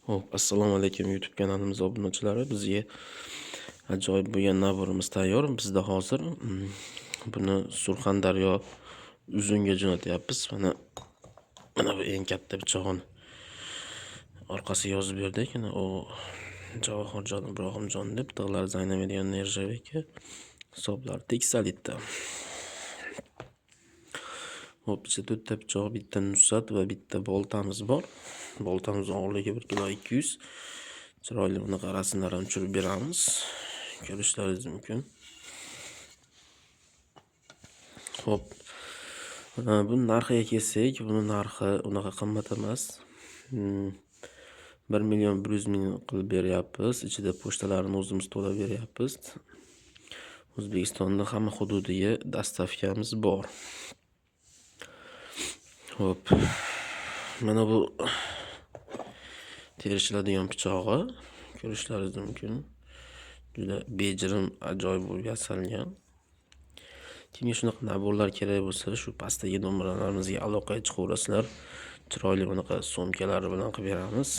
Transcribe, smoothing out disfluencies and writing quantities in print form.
Xo'p, assalomu alaykum, YouTube kanalimiz obunachilari. Bizga ajoyib bo'lgan набор imiz tayyor. Bizda hozir buni Surxondaryo Uzunga jo'natyapmiz. Mana bu eng katta pichog'ini orqasiga yozib berdik. Mana u Javohirjon Ibrohimjon deb, tig'lari zanglamaydigan нержавейка, hisoblari teksalitda. Xo'p, ichida to'rtta pichoq, bitta nusat va bitta boltamiz bor. Boltamiz og'irligi 1 kilo 200. Chiroyli bunaqa rasmlarni tushirib beramiz. Ko'rishlaringiz mumkin. Xo'p, buni narxiga kelsak, buni narxi unaqa qimmat emas. 1 million 100 ming qilib beryapmiz. Ichida pochtalarini o'zimiz to'lab beryapmiz. O'zbekistonda hamma hududiga доставка miz bor. Xo'p, mana bu terishiladigan pichog'i, ko'rishlaringiz mumkin. Juda bejirim, ajoyib bo'lib yasalgan. Kimga shunaqa набор lar kerak bo'lsa, shu pastdagi nomerlarimizga aloqaga chiqaverasizlar. Chiroyli bunaqa sumkalari bilan qilib beramiz.